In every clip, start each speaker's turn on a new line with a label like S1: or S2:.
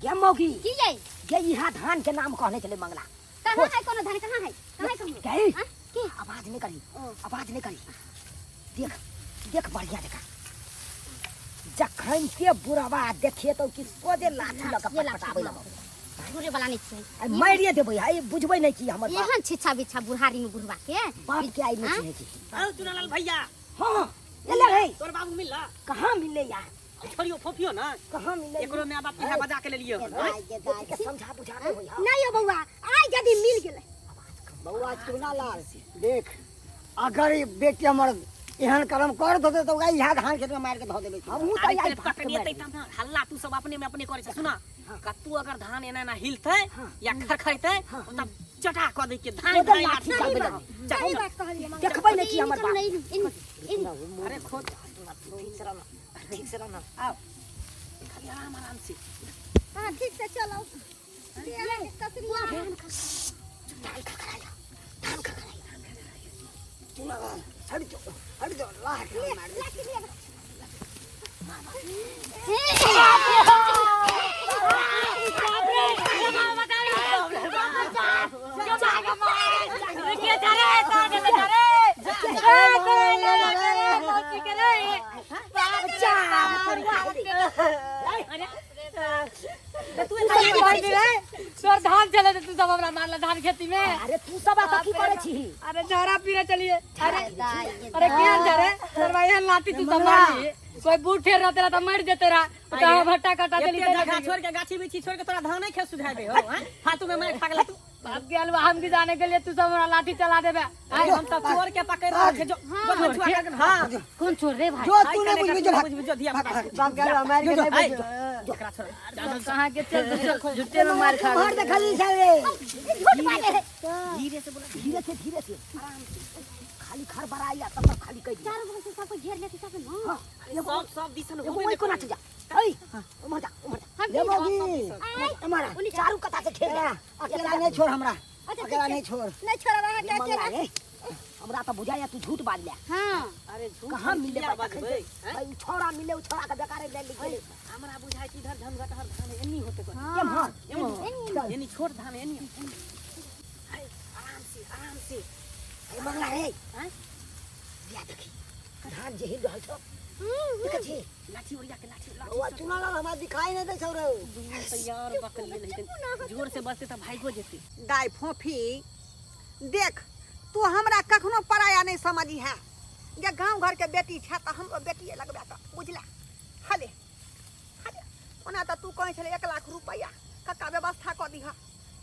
S1: के मौगी
S2: की ये
S1: ये इहा धान के नाम कहने चले मंगला।
S2: कहाँ है कोनो धान, कहाँ है, कहाँ है कोनो?
S1: गई
S2: हाँ? की
S1: आवाज नहीं करी,
S2: ओ।
S1: आवाज नहीं करी। देख देख बढ़िया जगह जखन के बुढ़वा देखे तो कि सोझे लाठी लऽ के
S2: ये लाठी,
S1: पटपटाबै
S2: हाँ।
S1: लगौ।
S2: घुरे वाला नहीं छै।
S1: आ मारिए देबै, आ बुझबै नहीं कि हमर बाप।
S2: एहन छिछा बिछा बुढ़ारी में बुढ़वा के
S1: बाप के आई नहीं
S2: हाँ?
S1: चिन्है छी।
S3: आओ चुनालाल भैया।
S1: हाँ, एले रे।
S3: तोर बाबू मिलला?
S1: कहाँ मिलले यार?
S3: छोड़ियो फोफियो ना।
S1: कहाँ मिलले?
S3: एकरो my बाप इहा बजा के लेलियो।
S1: बेटी के समझा बुझा के होई।
S2: नहीं हो बउआ, आइ यदि मिल गेलै।
S4: बउआ चुनालाल देख, अगर ई बेटी हमर एहन कर्म कर देतै तऽ ओकरा इहा धान खेत में मारि के धऽ देबै।
S1: हमहूँ तऽ
S3: अरे
S1: आइ
S3: तोरे
S1: भात के
S3: पकड़ेतै
S1: मारि
S3: तब ना, हल्ला तू सब अपने में अपने करै छ। सुना, कत्तू अगर धान एना एना हिलतै
S1: हाँ।
S3: या खड़खड़ेतै
S1: हाँ।
S3: तब चटा कऽ दै के धान
S1: ओतऽ
S3: धान
S1: लाठी
S3: लाठी
S1: चलबै
S3: चलबै।
S1: लगै।
S3: चल,
S2: सही
S3: चल।
S2: बात कहलियै मंगला।
S1: देखबै नहि कि हमर बाप।
S2: In, in, in.
S3: अरे खोद।
S1: ठीक से रहना, ठीक से रहना।
S3: आओ। खाली आराम आराम से।
S2: हाँ, ठीक से चलो।
S1: धान खखराया, धान खखराया।
S4: चुनालाल हट जाओ, हट जाओ, लाठी मार दे।
S5: तोर धान चले तू सब हमरा मारला धान खेती में।
S1: अरे तू सब आता की करे छी?
S5: अरे झोरा पीरे चलिए। अरे अरे केहन झरे तोर भाई एहन लाठी तू सब मारली, कोई बूढ़ ठेर रहते रहा त मर जेते रहा। तो हम भट्टा कटा देली।
S3: एते जगह छोड़ के गाछी बिछी छोड़ के तोरा धान नहीं खेत सुझाय दे हो, हैं? फालतू में मार खा गेला तू।
S5: बाप के अलवा हम की जाने के लिए तू सब हमरा लाठी चला देबे।
S3: आइ हम सब चोर के पकड़ रहल छै, जो जो छुआ के, हां।
S2: कोन चोर रे भाई?
S4: जो तू नहीं बुझबी, जो भाग।
S3: बुझबी, जो धिया पुता।
S4: बाप के अलवा मारि के नहीं बुझबी।
S3: एकरा छोड़।
S5: कहां के चल तू झुट्टे में मार खा।
S4: मार दे खाली साले।
S2: झूठ बाजे है।
S1: धीरे से बोला, धीरे से, धीरे से, आराम से। खाली खर बराइया तब तक खाली कह दिया।
S2: चारों बगल से सबको घेर लेते सब ना।
S1: हां, एगो
S3: सब सब दिसन
S1: एगो
S3: होबे
S1: ओइ कोना जा। ऐ, उमर जा, उमर जा।
S4: ले मौगी।
S1: हमारा चारू कता से घेर ले।
S4: अकेला नहीं छोड़ हमरा,
S2: अच्छा,
S4: अकेला नहीं छोड़।
S2: नहीं छोड़ब अहाँ के
S1: मंगला
S2: अकेला।
S1: रे, हमरा तो बुझाया तू झूठ बाज ले।
S2: हां।
S3: अरे झूठ
S1: कहाँ मिले
S3: किया
S1: भाई?
S3: बजबै, हैं?
S1: भाई, उ छोड़ा मिले, उ छोड़ा के बेकारे ले ली गेलै।
S3: हमरा बुझाय छै इधर धनघटहर धान एनी होते कोन।
S1: एम्हर,
S3: एम्हर। एनी छोट धान एनी। आराम से, आराम से।
S1: ए मंगला रे,
S3: हैं?
S1: बिया देखी धान जे हिल रहल छौ, देखै छी?
S3: लाठी ओरिया के लाठी, लाठी।
S4: बउआ चुनालाल हमरा दिखाई नहीं दै छौ रे।
S3: तैयार बकल नहीं ते जोर से बजते त भागो जेते।
S6: दाय फोफी देख, तू हमरा कखनो पराया नहीं समझी है। जे गांव घर के बेटी छै त हमरो बेटिए लगबे त बुझला। हले हले, ओना त तू कहै छले 1 लाख रुपया कक्का व्यवस्था क दीह,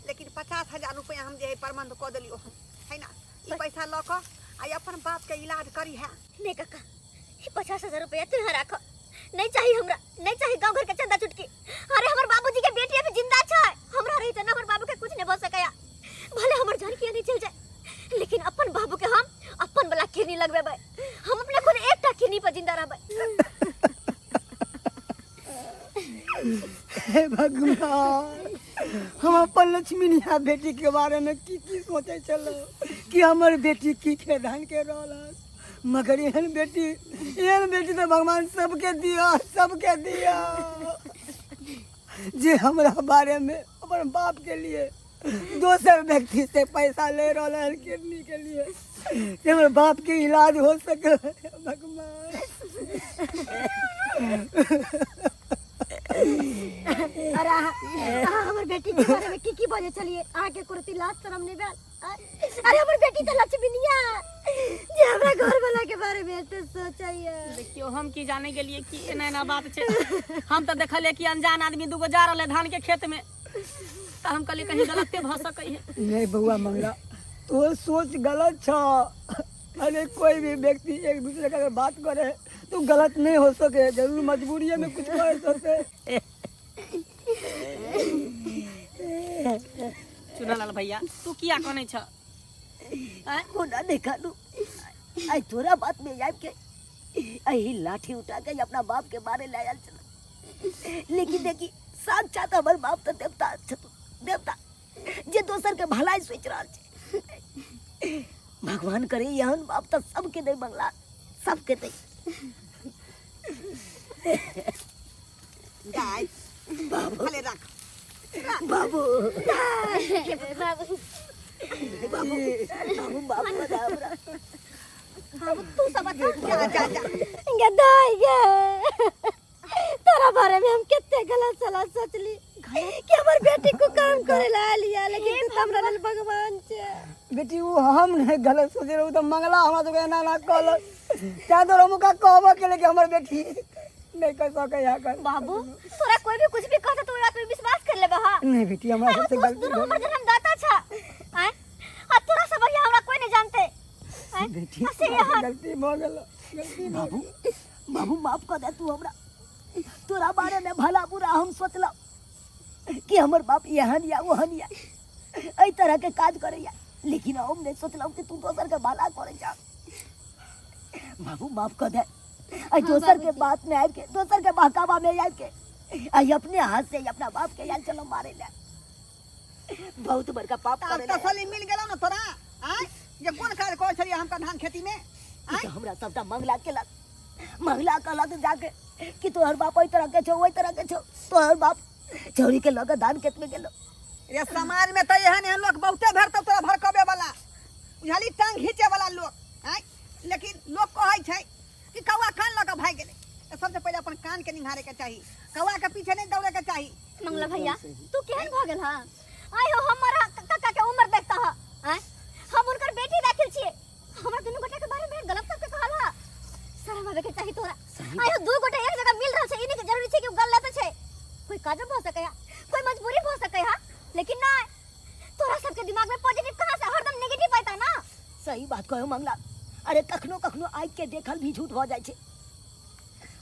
S6: लेकिन 50,000 रुपया हम जे है प्रबंध क देलियो हन, है ना? ई पैसा ल क आ अपन बाप के इलाज करी है।
S2: नहीं कक्का, ई 50,000 रुपया तू यहाँ राख, नहीं चाहिए हमरा, नहीं चाहिए गांव घर के चंदा चुटकी। अरे हमर बाबूजी के बेटी अभी जिंदा छै, हमरा रही त ना हमर बाबू के कुछ नहीं भ सकया। भले हमर जान किया नहीं चल जाए, लेकिन अपन बाबू के हम अपन वाला किरनी लगबेबै। हम अपने खुद एकटा किरनी पर जिंदा रहबै।
S4: हे भगवान, हम अपन लक्ष्मी निहा बेटी के बारे में की की सोचे छलो कि हमर बेटी की के धान के रहल, मगर एहन बेटी, एहन बेटी तो भगवान सबके दिया, सबके दिया जे हमरा बारे में अपन बाप के लिए दोसर व्यक्ति से पैसा ले रहल है किडनी के लिए कि हमर बाप के इलाज हो सके। भगवान।
S2: अरे अहाँ हमर बेटी के बारे में की की बजे चलिए, अहाँ के कुर्ती लाज शरम नहीं भेल? अरे हमर बेटी तो लक्ष्मीनिया जे हमरा घर वाला के बारे में एते सोचैया।
S3: देखियो हम की जाने के लिए कि एना एना बात छै। हम तो देखलिए कि अनजान आदमी दूगो जा रहले धान के खेत में, त हम कहलिए कहीं गलते भ सकै है।
S4: नहीं बउआ मंगला, तोर सोच गलत छ। अरे कोई भी व्यक्ति एक दूसरे का अगर बात करे तो गलत नहीं हो सके, जरूर मजबूरी में कुछ कर सके।
S3: चुनालाल भैया तू किया कनै छ?
S1: कोना नहीं खानू, आई तोरा बात में आबि के अही लाठी उठा के अपना बाप के मारे ले आयल छल, लेकिन देखी साक्षात हमर बाप तो देवता छथु, देवता जे दोसर के भलाई सोच रहल छै। भगवान करे एहन बाप तो सबके दे बंगला, सबके दे।
S6: गाय, भले रख।
S1: बाबू बाबू बाबू बाबू बाबू हमरा
S2: बाबू तू सब बता
S6: जा जा जा
S2: गदाई गे तोरा बारे में हम कितने गलत सलत सोचली कि हमर बेटी को काम करे ला लिया लेकिन तू तो हमरा लेल भगवान छे
S4: बेटी वो हम नहीं गलत सोचे रहू तो मंगला हमरा तो एना ना कहलक तैं दुआरे हम ओकरा कहबो केले कि हमर बेटी नहीं कर सकै यहाँ कर
S2: बाबू तोरा कोई भी कुछ भी कहता तो ओइ बात पे विश्वास कर लेबा हा
S4: नहीं बेटी हमरा
S2: अरे
S4: सबसे
S2: तू
S4: गलती
S2: दुनू
S4: भेल।
S2: हमर जन्मदाता छा आय आ तोरा से बढ़िया हमरा कोई नहीं जानते आय
S4: बेटी
S2: आ से
S4: हमरा से
S2: यहाँ
S4: गलती भऽ गेल गलती भऽ
S1: बाबू बाबू माफ कर दे तू हमरा तोरा बारे में भला बुरा हम सोचलहुँ कि हमर बाप एहन या ओहन या एहि तरह के काज करैया लेकिन हम नहीं सोचलहुँ कि तू दोसर के भला करे जा बाबू माफ कर दे आई दोसर के बात में आबि के दोसर के बहकावा में आबि के आई अपने हाथ से अपना बाप के यार चलो मारे ले बहुत बड़का पाप
S6: आब
S1: करे ले।
S6: तसल्ली मिल गेलौ ने तोरा आँय जे कोन काज करै छलियै हमका धान खेती में
S1: ई तऽ हमरा सबटा मंगला केलक मंगला कहलक जाके कि तोहर बाप ओहि तरह के छौ ओहि तरह के छौ तोहर बाप छौरी के लऽ के धान खेत में गेलो
S6: रे समाज में तऽ एहन एहन लोक बहुते भेटतौ तोरा भड़कबे वाला बुझली टांग घीचे वाला लोक आँय लेकिन लोक कहै छै कि कौआ कान लऽ कऽ भागि गेलै तऽ सबसे पहिले अपन कान के निहारे के चाही कौआ के पीछे नहि दौड़े के चाही
S2: मंगला भैया तू केहन भऽ गेल हँ आइ हो हमर काका के उम्र देखता ह आँय हम हुनकर बेटी राखल छियै हमरा दुनू गोटा के बारे में गलत सबके कहल ह शरम आवे के चाही तोरा आइ हो दू गोटा एक जगह मिल रहल छै ई नहीं जरूरी छै कि उ गलत छै कोई काजो भऽ सकै है कोई मजबूरी भऽ सकै है लेकिन नहीं तोरा सबके दिमाग में पॉजिटिव कहाँ से हरदम नेगेटिव आता ना
S1: सही बात कहो मंगला अरे कखनो कखनो आँखि के देखल भी झूठ भऽ जाइ छै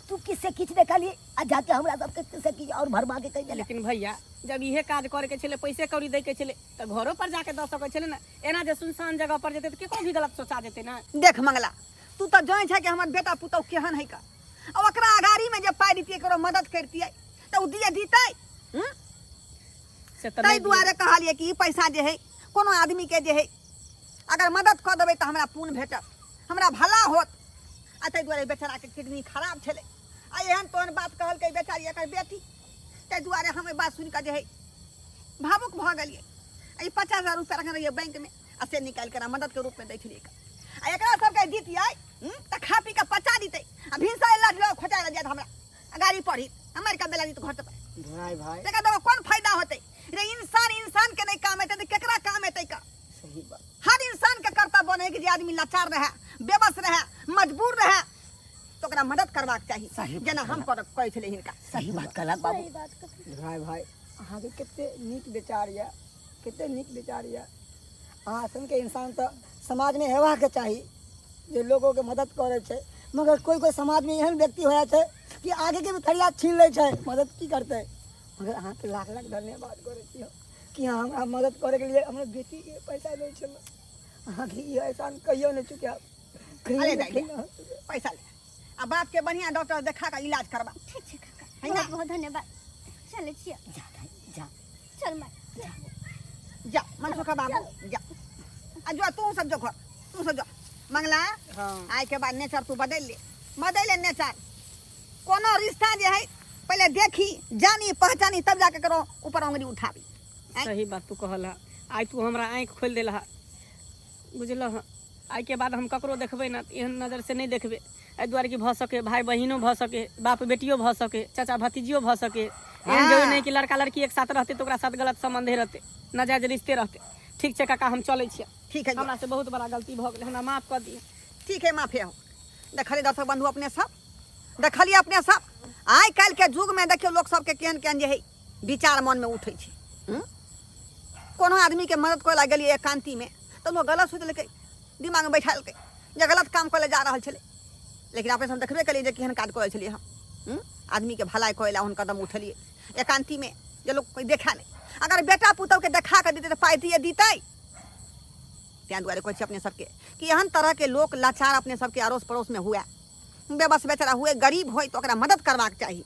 S1: तू किससे किछु देखलियै आ जाके हमरा सबके किससे किछु और भरमा के कहि देले
S3: लेकिन भैया जब इहे काज करे के छलै पैसे कौड़ी दै के छलै तऽ घरो पर जाके दऽ सकै छलै ने एना जे सुनसान जगह पर जेतै तऽ केकरो भी गलत सोचा जेतै ने
S6: देख मंगला तू तऽ जानै छै कि हमर बेटा पुतहु केहन है का आ ओकरा अगाड़ी में जे पाइ दितियै ककरो मदद करतियै तऽ ओ दिए दितै हूँ?
S3: से तऽ
S6: ताहि
S3: नहि
S6: दुआरे कहलियै कि ई पैसा जे है कोनो आदमी के जे है अगर मदद कऽ देबै तऽ हमरा पुण्य भेटत हमरा भला होत आ ताहि दुआरे बेचाराके किडनी खराब छलै आ एहन तोहन बात कहलकै बेचारी एकर बेटी ताहि दुआरे हम ई बात सुनि कऽ जे है भावुक भऽ गेलियै आ ई 50,000 रुपया रखने रहियै बैंकमे आ से निकालि कऽ मददके रूपमे दै छलियै आ एकरा सबके दितियै तऽ खा पी कऽ पचा दितै आ भिनसर लऽ लऽ खोचा लऽ जायत हमरा आ गाड़ी पढ़ी आ मारि कऽ बेला दित घर पर
S4: भाई भाई
S6: तकर बाद कोन फायदा होतै रे इंसान इंसान के नहीं काम एतै तऽ केकरा काम एतै का
S4: सही बात
S6: हर इंसान के कर्तव्य बने कि जे आदमी लाचार रहे बेबस रहे मजबूर रहे तो ओकरा मदद करबाक चाही
S1: सही
S6: जेना हम करै छलियै हिनका
S1: सही बात कहलक बाबू
S2: सही बात कहलक।
S4: भाई भाई अहाँके कते नीक विचार यऽ कते नीक विचार यऽ अहाँ सनके इंसान तऽ समाजमे हेबाक चाही जे लोगोके मदद करै छै मगर कोइ कोइ समाजमे एहन व्यक्ति हो जाइ छै कि आगेके भी थरिया छीन लै छै मदद की करतै मगर अहाँके लाख लाख धन्यवाद करै छी हम कि अहाँ हमरा मदद करैके लिए हमरा बेटीके पैसा दै छलहुँ अहाँके ई एहसान कहियो नहि चुकायब कहियो
S6: अरे
S4: नहि
S6: दाइ,
S4: कहियो।
S6: पैसा ले आ बाप के बढ़िया डॉक्टर देखा के इलाज करबा
S2: ठीक छै काका
S6: है ना?
S2: बहुत बहुत धन्यवाद चलै छियै
S1: जा दाइ, जा
S2: चल माय
S6: जा मनसुखा बाबू जा आ जो तू सब जो घर तू सब जो मंगला
S3: हाँ
S6: आइ के बाद नेचर तू बदलि ले बदलि ले नेचर कोनो रिश्ता जे है पहिले देखी जानी पहचानी तब जाके करो ऊपर उंगली उठाबी आँय?
S3: सही बात तू कहल आइ तू हमरा आँखि खोलि देलह बुझलह आइ के बाद हम ककरो देखबै ने तऽ एहन नजर से नहि देखबै एहि दुआरे कि भऽ सके भाय बहिनो भऽ सके बाप बेटियो भऽ सके चाचा भतीजियो भऽ सके एहन जरूरी नहि कि लड़का लड़की एक साथ रहतै तऽ ओकरा साथ गलत सम्बन्धे रहतै नाजायज रिश्ते रहतै ठीक छै काका हम चलै छियै
S6: ठीक है
S3: हमरा से बहुत बड़ा गलती भऽ गेलै हमरा माफ कऽ दिअ
S6: ठीक है माफे हो देखलिए दर्शक बंधु अपने सब देखलिए अपने सब आइ काल्हि के युग में देखियौ लोक सबके केहन केहन जे है विचार मन में उठै छै हूँ? कोनो आदमी के मदद करे ला गेलियै एकांती में तऽ लोक गलत सोचि लेलकै दिमाग में बैठा लेलकै जे गलत काम करे जा रहल छलै लेकिन अपने सब देखबे केलियै जे केहन काज करै छलियै हम हूँ? आदमी के भलाई करे ला हुन कदम उठेलियै एकांती में जे लोक कोई देखा नहि अगर बेटा पुतहु के देखा के दितै तऽ पाइ दिए दितै ताहि दुआरे कहै छी अपने सबके कि एहन तरहके लोक लाचार अपने सबके अड़ोस पड़ोसमे हुए बेबस बेचारा हुए गरीब होय तऽ ओकरा मदद करबाक चाही।